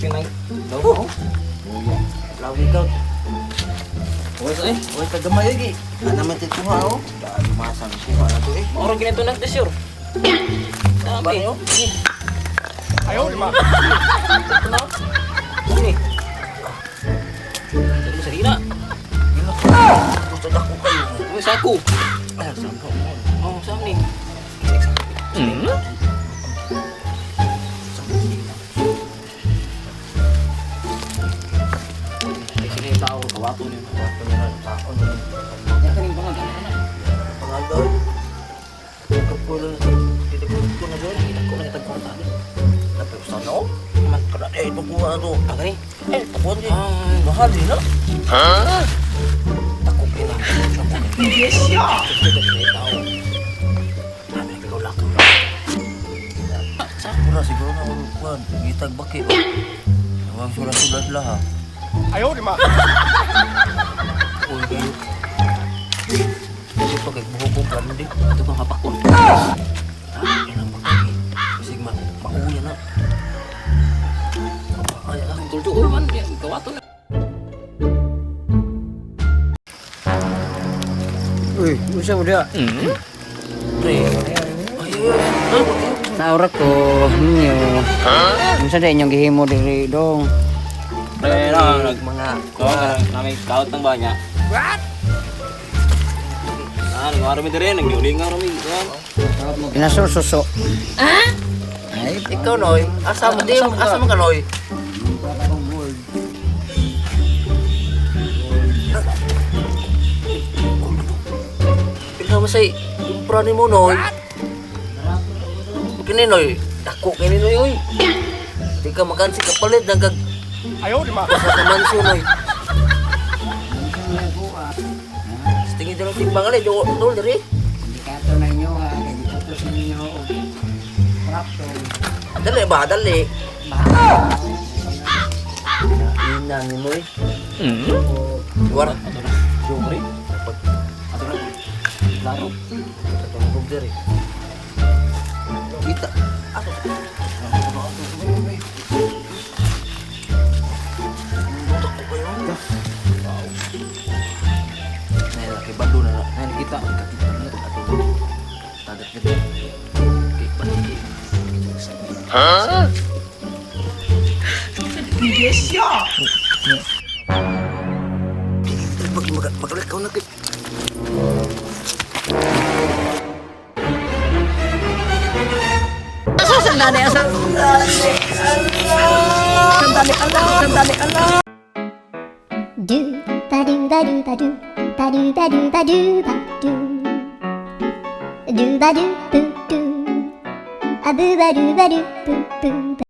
Pinay. Daw mo. Lawin ka. Okay sa eh. Uy, kagamay lagi. Ano naman tituha oh. Daan masang kuha na to eh. Mauro ginito na sure. Ba Dami. niyo? Ayaw, di ba? Ini. Sa sarina. Gusto na ko kayo. Uy, sako. Ay, sampo mo. Oh, saan ni? Ay, sila yung tao, kawato niyo. Wato na lang, taon na lang. Yan kaning bangag, ano na? Pangal daw. Kapulo na sa ko na doon. Kita ko na kitag kwarta. Napay ko sana oh. Man. Kada eh, pagkuha na to. Ah, gani? Eh, takuan di. Ah, Mahal din na. takok yun ah. Yes, ya! Tao. Dami ikaw lakaw. Mura siguro na ako kuhan. Gitag baki. Nawang sulat-sulat lah ha. Ayaw, di ba? Uy, kayo. Kasi pag buhok ko gano'n di. Ito kang kapakon. Ah, ilang bakit. Kasi ma mauya na. Ay, ah. Ang tuldo, man. Yan, kawato na. Uy, unsa mo diha? Pre. Ay, ay, ay. Naura ko ninyo. Unsa di inyong gihimo diri dong? Pre, na, nag... Mga Oo, namin kaut ng banya. What? Ah, nagwaro mi diri, nagniulingaw rami. Yan. Pinasol suso. Ay, Ikaw, Noy. Asa mo di? Asa mo ka, Noy? Ikaw mo say, kumpra ni mo, Noy. Kini, Noy. Dako kini, Noy, oy. Di ka makansi kapalit, nagag Ayaw, di ba? sa kamanso, Noy. Sa tingin dalang timbang ali, do, dol, diri. Indikato na inyo ha, kay giputos ninyo og tractor. Dali ba, dali. Ina ni Noy. Luar. Ato na. Jomri. Ato na. Laro. Katungog diri. Kita. Ato. Dako kayo. Wow. Nay laki bando na. Nay, nakita. Kakita na ato. Tagat gid. Kay paniki. Yes, ya! Pag magalakaw na kay. Do ba do ba do ba do ba do ba do ba do ba do do ba do boo do a boo ba do ba do boo boo.